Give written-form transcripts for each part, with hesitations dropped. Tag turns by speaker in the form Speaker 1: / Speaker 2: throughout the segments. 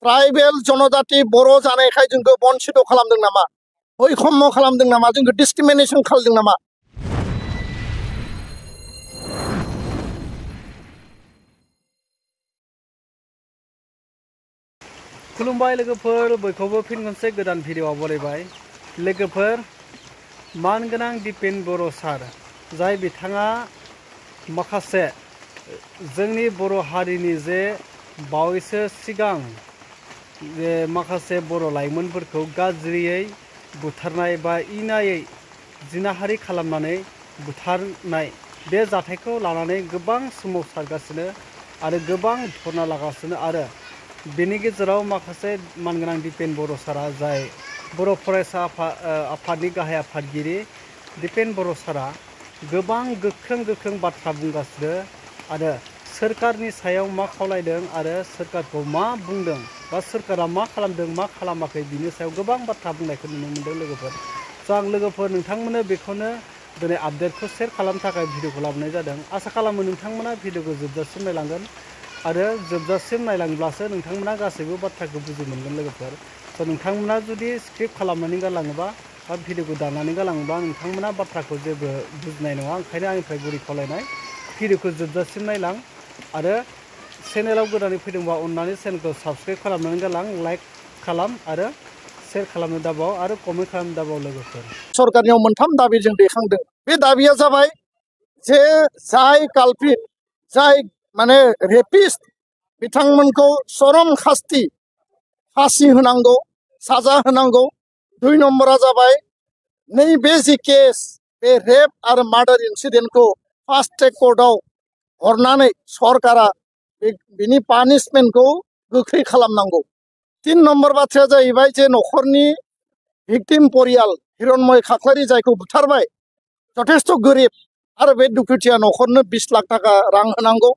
Speaker 1: tribal जनजाति बर' जानायखाय जोंखौ बन्सित खालामदों नामा बैखम्य खालामदों नामा जोंखौ डिसक्रिमिनेसन खालामदों नामा
Speaker 2: खुलुमबाय लोगोफोर बयखौबो फिन खनसे गोदान भिडिअआव बरायबाय लोगोफोर मानगोनां दिपेन बर' सार जाय बिथाङा माखासे जोंनि बर' हारिनि जे बावैसो सिगां जे माखासे बर' लाइमोनफोरखौ गाज्रियै बुथारनाय बा इनायै जिनाहारि खालामनानै बुथारनाय बे जाथायखौ लानानै गोबां सोमावसारगासिनो आरो गोबां धरना लागासिनो आरो बेनि गेजेराव माखासे मानगोनां दिपेन बर' सारा जाय बर' फरायसा आफादनि गाहाय आफादगिरि दिपेन बर' सारा गोबां गोख्रों बाथ्रा बुंगासिनो आरो सोरखारनि सायाव मा खावलायदों आरो सोरखारखौ मा बुंदों बा सोरखारा मा खालामदों मा खालामाखै बिनि सायाव गोबां बाथ्रा बुंनायखौ नुनो मोनदों लोगोफोर आं लोगोफोर नोंथांमोननो बेखौनो दिनै आपडेटखौ शेयार खालामनो थाखाय भिडिअखौ लाबोनाय जादों आसा खालामो नोंथांमोना भिडिअखौ जोबजासिम नायलांगोन आरो जोबजासिम नायलांब्लासो नोंथांमोना गासैबो बाथ्राखौ बुजि मोनगोन लोगोफोर नोंथांमोना जुदि स्क्रिप्ट खालामनानै गालाङोबा बा भिडिअखौ दाननानै गालाङोबा नोंथांमोना बाथ्राखौ जेबो बुजिनाय नङा ओंखायनो आंनिफ्राय गुरै खावलायनाय भिडिअखौ जोबजासिम नायलां आरो चेनेलाव गोदानै फैदोंबा अननानै चेनेलखौ साबस्क्राइब खालामनानै गालां लाइक खालाम आरो शेयार खालामनो दाबाव आरो कमेन्ट खालामनो दाबाव लोगोफोर
Speaker 1: सरकारनियाव मोनथाम दाबि जों दैखांदों बे दाबिया जाबाय जे जाय कालप्रिट जाय माने रेपिस्ट बिथांमोनखौ चरम शास्ति फासि होनांगौ साजा होनांगौ दुइ नम्बरा जाबाय नैबे जि केस बे रेप आरो मार्डार इन्सिडेन्टखौ फास्ट ट्रेक कर्टआव हरनानै सरकारा बिनि पानिशमेन्टखौ गोख्रै खालामनांगौ तीन नम्बर बाथ्राया जाहैबाय जे न'खरनि भिक्टिम परियाल हिरण्मय खाख्लारि जायखौ बुथारबाय जथेस्थ' गोरिब आरो बे दुखुथिया न'खरनो 20 लाख थाखा रां होनांगौ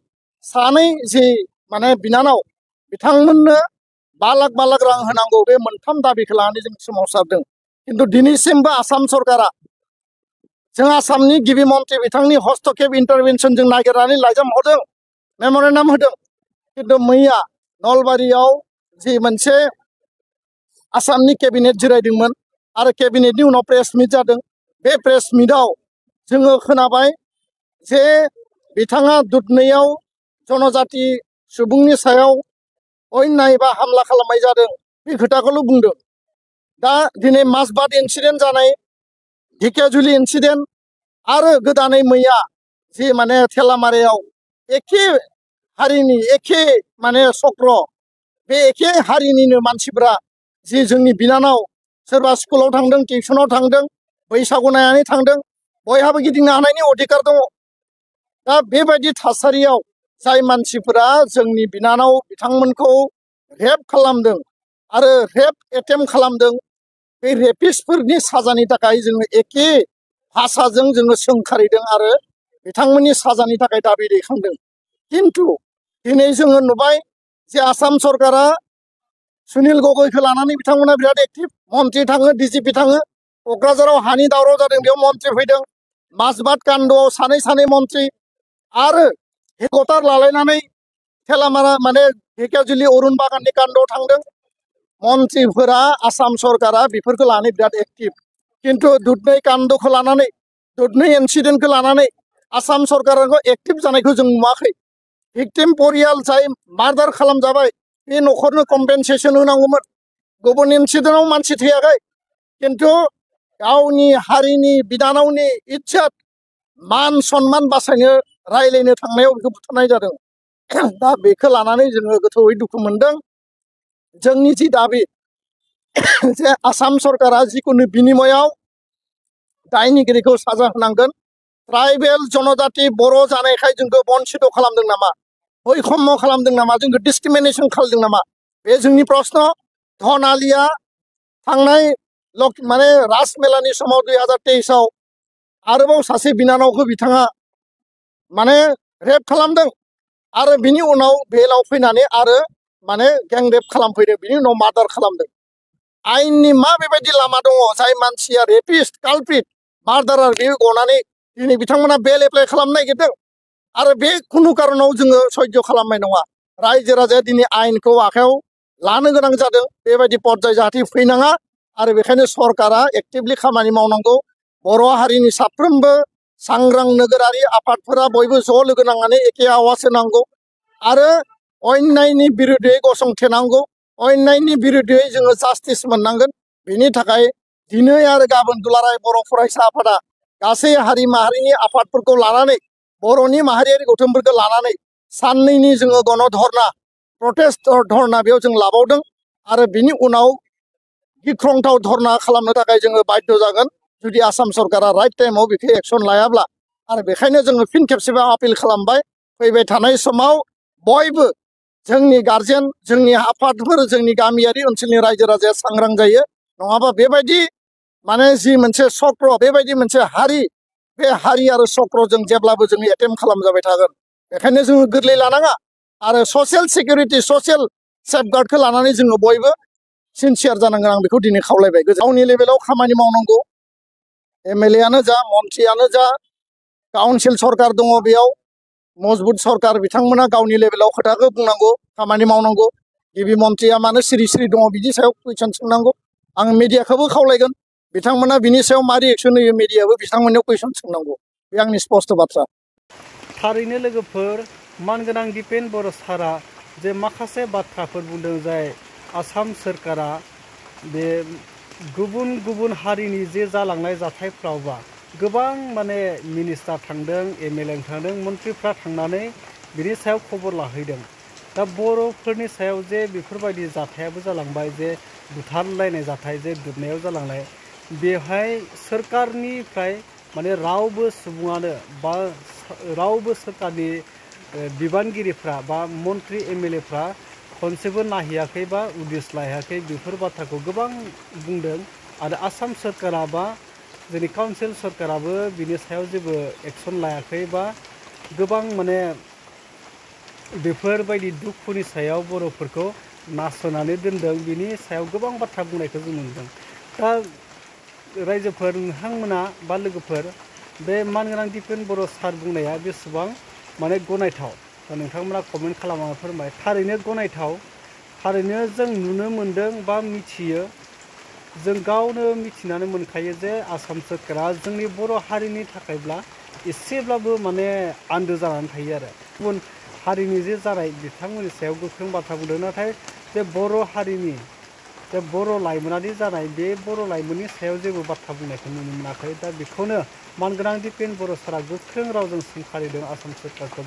Speaker 1: सानै जि माने बिनानाव बिथांमोननो 5 लाख रां होनांगौ बे मोनथाम दाबिखौ लानानै जों सोमावसारदों किन्तु दिनैसिमबो आसाम सरकारा जों आसामनि गिबि मन्त्रि बिथांनि हस्तक्षेप इन्टारभेनसन जों नागिरनानै लाइजाम हरदों मेम'रेन्डाम होदों किन्तु मैया नलबारियाव जि मोनसे आसामनि केबिनेट जिरायदोंमोन आरो केबिनेटनि उनाव प्रेस मिट जादों बे प्रेस मिटआव जोङो खोनाबाय जे बिथाङा दुधनैयाव जनजाति सुबुंनि सायाव अन्याय बा हामला खालामनाय जादों बे खोथाखौल' बुंदों दा दिनै मासबाद इन्सिडेन्ट जानाय ढेकियाजुलि इन्सिडेन्ट आरो गोदानै मैया जि माने थेलामारायाव एखे हारिनि एखे माने चक्र बे एखे हारिनिनो मानसिफ्रा जि जोंनि बिनानाव सोरबा स्कुलाव थांदों टिउसनाव थांदों बैसागु नायनानै थांदों बयहाबो गिदिंनो हानायनि अधिकार दङ दा बेबायदि थासारियाव जाय मानसिफोरा जोंनि बिनानाव बिथांमोनखौ रेप खालामदों आरो रेप एटेम्प्ट खालामदों बे रेपिस्टफोरनि साजानि थाखाय जोङो एखे भाषाजों जोङो सोंखारिदों आरो बिथांमोननि साजानि थाखाय दाबि दैखांदों किन्तु दिनै जोङो नुबाय जे आसाम सरकारा सुनिल गगैखौ लानानै बिथांमोना बिराद एक्टिभ मन्त्रि थाङो डिजिपि थाङो क'क्राझाराव हानि दावराव जादों बेयाव मन्त्रि फैदों मासबाद कान्द'आव सानै मन्त्रि आरो हेकटार लालायनानै थेलामारा माने ढेकियाजुलि अरुण बागाननि कान्द'आव थांदों मन्त्रिफोरा आसाम सरकारा बेफोरखौ लानानै बिराद एक्टिभ किन्तु दुधनै कान्द'खौ लानानै दुधनै इन्सिडेन्टखौ लानानै आसाम सरकारखौ एक्टिभ जानायखौ जों नुवाखै भिक्टिम परियाल जाय मार्डार खालामजाबाय बे न'खरनो कम्पेनसेसन होनांगौमोन गुबुन इन्सिडेन्टआव मानसि थैयाखै किन्तु गावनि हारिनि बिनानावनि इज्जत मान सन्मान बासायनो रायलायनो थांनायाव बेखौ बुथारनाय जादों दा बेखौ लानानै जोङो गोथौयै दुखु मोनदों जोंनि जि दाबि जे आसाम सरकारा जिकुनु बिनिमयाव दायनिगिरिखौ साजा होनांगोन ट्राइबेल जनजाति बर' जानायखाय जोंखौ बन्सित खालामदों नामा बैखम्य खालामदों नामा जोंखौ डिसक्रिमिनेसन खालामदों नामा बे जोंनि प्रश्न धनालिया थांनाय माने राजमेलानि समाव 2023आव आरोबाव सासे बिनानावखौ बिथाङा माने रेप खालामदों आरो बिनि उनाव बेलाव फैनानै आरो माने गें रेप खालामफैदों बिनि उनाव मार्डार खालामदों आयेननि मा बेबायदि लामा दङ जाय मानसिया रेपिस्ट कालप्रिट मार्डारार बे गनानै दिनै बिथांमोना बेल एप्लाइ खालामनो नागिरदों आरो बे खुनु कारनाव जोङो सह्य खालामनाय नङा रायजो राजाया दिनै आयेनखौ आखायाव लानो गोनां जादों बेबायदि पर्याय जाहाथे फैनाङा आरो बेखायनो सरकारा एक्टिभलि खामानि मावनांगौ बर' हारिनि साफ्रोमबो सांग्रां नोगोरारि आफादफोरा बयबो ज' लोगो नांनानै एखे आवाज होनांगौ आरो अन्यायनि बिरुद्धै गसंथेनांगौ अन्यायनि बिरुद्धै जोङो जास्टिस मोननांगोन बेनि थाखाय दिनै आरो गाबोन दुलाराय बर' फरायसा आफादा गासै हारि माहारिनि आफादफोरखौ लानानै बर'नि माहारियारि गौथुमफोरखौ लानानै साननैनि जोङो गणधर्ना प्रटेस्ट धर्ना बेयाव जों लाबावदों आरो बिनि उनाव गिख्रंथाव धर्ना खालामनो थाखाय जोङो बाध्य जागोन जुदि आसाम सरकारा राइट टाइमाव बेखौ एक्सन लायाब्ला आरो बेखायनो जोङो फिन खेबसेबाव आपिल खालामबाय फैबाय थानाय समाव बयबो जोंनि गार्जेन जोंनि आफादफोर जोंनि गामियारि ओनसोलनि रायजो राजाया सांग्रां जायो नङाबा बेबायदि माने जि मोनसे चक्र बेबायदि मोनसे हारि बे हारि आरो चक्रजों जेब्लाबो जोङो एटेम्प खालामजाबाय थागोन बेखायनो जोङो गोरलै लानाङा आरो ससियेल सिकिउरिटि ससियेल सेफगार्डखौ लानानै जोङो बयबो सिनसियार जानांगोन आं बेखौ दिनै खावलायबाय गावनि लेभेलाव खामानि मावनांगौ एमएलए आनो जा मन्थ्रियानो जा काउन्सिल सरकार दङ बेयाव मजबुत सरकार बिथांमोना गावनि लेभेलाव खोथाखौ बुंनांगौ खामानि मावनांगौ गिबि मन्थ्रिया मानो सिरि सिरि दङ बिनि सायाव कुइसन सोंनांगौ आं मिडियाखौबो खावलायगोन बिथांमोना बिनि सायाव मा रिएक्सन होयो मिडियाबो बिथांमोननियाव कुइसन सोंनांगौ बे आंनि स्पष्ट बाथ्रा
Speaker 2: थारैनो लोगोफोर मानगोनां दिपेन बर' सारा जे माखासे बाथ्राफोर बुंदों जाय आसाम सोरखारा बे गुबुन गुबुन हारिनि जे जालांनाय जाथायफ्रावबा गोबां माने मिनिस्टार थांदों एमएलए थांदों मन्थ्रिफ्रा थांनानै बिनि सायाव खबर लाहैदों दा बर'फोरनि सायाव जे बेफोरबायदि जाथायाबो जालांबाय जे बुथारलायनाय जाथाय जे दुबनायाव जालांनाय बेवहाय सोरखारनिफ्राय माने रावबो सुबुङानो बा रावबो सोरखारनि बिबानगिरिफ्रा बा मन्थ्रि एमएलएफ्रा खनसेबो नायहैयाखै बा उदिस लायाखै बेफोर बाथ्राखौ गोबां बुंदों आरो आसाम सोरखारा बा जोंनि काउन्सिल सरकाराबो बिनि सायाव जेबो एक्सन लायाखै बा गोबां माने बेफोरबायदि दुखुनि सायाव बर'फोरखौ नासयनानै दोनदों बिनि सायाव गोबां बाथ्रा बुंनायखौ जों नुदों दा रायजोफोर नोंथांमोना बा लोगोफोर बे मानगोनां दिपेन बर' सार बुंनाया बेसेबां माने गनायथाव दा नोंथांमोना कमेन्ट खालामनानै फोरमाय थारैनो गनायथाव थारैनो जों नुनो मोनदों बा मिथियो जों गावनो मिथिनानै मोनखायो जे आसाम सोरखारा जोंनि बर' हारिनि थाखायब्ला एसेब्लाबो माने आन्दो जानानै थायो आरो गुबुन हारिनि जे जानाय बिथांमोननि सायाव गोख्रों बाथ्रा बुंदों नाथाय जे बर' हारिनि जे बर' लाइमोनारि जानाय बे बर' लाइमोननि सायाव जेबो बाथ्रा बुंनायखौ नुनो मोनाखै दा बेखौनो मानगोनां दिपेन बर' सारा गोख्रों रावजों सोंखारिदों आसाम सोरखारखौ